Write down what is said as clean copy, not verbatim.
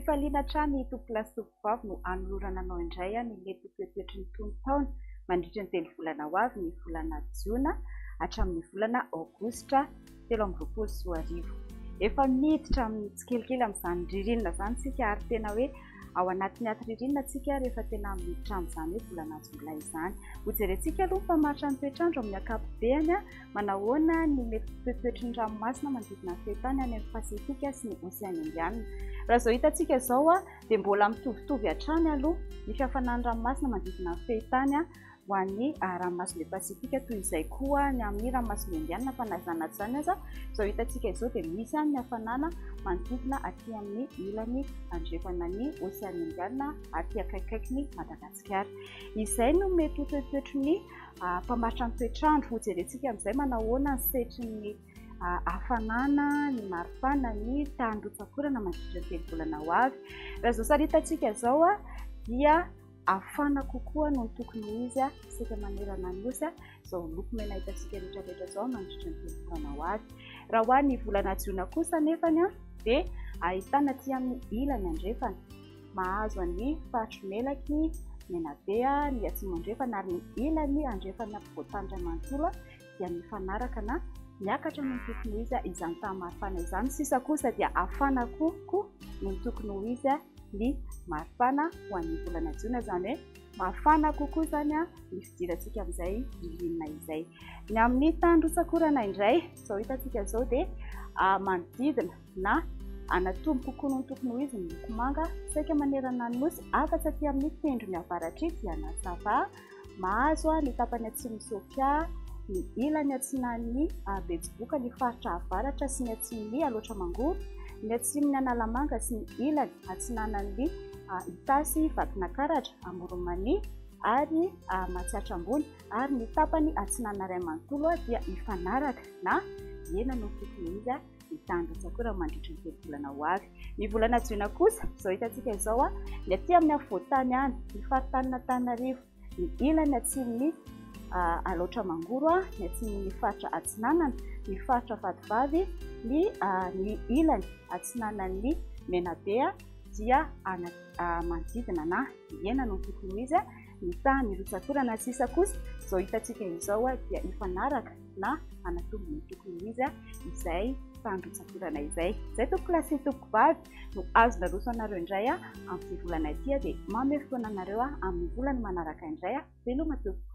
Am-pifaliana hatrany tompokolahy sy tompokovavy no hanolorana anao indray ny mety ho toetoetry ny tonon-taona mandritra ny 3 volana ho avy, ny volana jona hatramin'ny volana aogositra 2023. Efa miditra amin'ny tsikelikely amin'izany ririnina izany isika ary tena hoe ao anatin'ny aty ririnina isika rehefa tena miditra amin'izany hoe volana jolay izany. Hojerentsika aloha ny mpamaritra ny toetr'andro amin'ny ankapobeny. Manahoana ny mety toetoetry ny ranomasina manodidina ny fehin-tany any amin'ny Pasifika sy ny Oseana Indiana? Raha izao hitantsika izao dia mbola mitovitovy hatrany aloha ny fihafanan'ny ranomasina manodidina ny fehin-tany ho an'ny ranomasimbe Pasifika toy izay koa ny amin'ny ranomasimbe Indiana, fa na izany na tsy izany aza izao hitantsika izao dia misy ihany ny hafanana manodidina aty amin'ny ilany andrefana ny Oseana Indiana aty akaikikaikin'i Madagasikara. Izay no mety ho toetoetry ny mpamaritra ny toetr'andro. Hojerentsika amin'izay manao ahoana ny setrin'ny hafanana, ny maripana, ny tahan'ny rotsak'orana mandritra ny 3 volana ho avy. Raha izao sary hitantsika izao dia hafana kokoa noho ny tokony ho izy saika manerana ny Nosy, izao loko mena hitantsika rehetra rehetra izao mandritra ny 3 volana ho avy. Raha ho an'ny volana jona kosa nefany dia ahitana aty amin'ny ilany andrefana, mahazo an'ny faritry Melaky, Menabe, ny atsimo andrefana ary ny ilany andrefan'ny ampovoan-tany iray manontolo dia mifanaraka na miakatra noho ny tokony ho izy izany taha maripana izany. Sisa kosa dia hafana kokoa noho ny tokony ho izy ny maripana ho an'ny volana jona, izany hoe mafana kokoa izany ny fidirantsika amin'izay ririnina izay. Ny amin'ny tany rotsak'orana indray, izao hitantsika izao dia manodidina na anatombo kokoa noho ny tokony ho izy ny loko manga saika manerana ny Nosy, afa-tsy aty amin'ny tendrony avaratry dia Sava, mahazo ny tapany atsimon'i Sofia, ny ilany atsinan'ny Betsiboka, ny faritra avaratra sy ny atsimon'ny Alaotra Mangoro, ny atsimon'ny Analamanga sy ny ilany atsinanan'ny Itasy, Vakinankaratra, Amoron'i Mania ary Matsiatra Ambony, ary ny tapany atsinanana iray manontolo dia mifanaraka na hena noho ny tokony ho izy ny tahan'ny rotsak'orana mandritra ny 3 volana ho avy. Ny volana jona kosa, izao hitantsika izao, ny aty amin'ny afovoan-tany any, ny faritanin'Antananarivo, ny ilany atsimon'ny Alaotra Mangoro, ny atsimon'ny faritra Atsinanana, ny faritra Vatovavy, ny ny ilany atsinanan'ny Menabe dia manodidina na hena no tokony ho izy ny tahan'ny rotsak'orana. Sisa kosa, izao hitantsika izao dia hifanaraka na hanatombo ny tokony ho izy izay tahan-drotsakorana izay. Izay tompokolahy sy tompokovavy no azo naroso anareo indray amin'ity volana ity, dia manome fotoana anareo amin'ny volana manaraka indray. Veloma tompoko.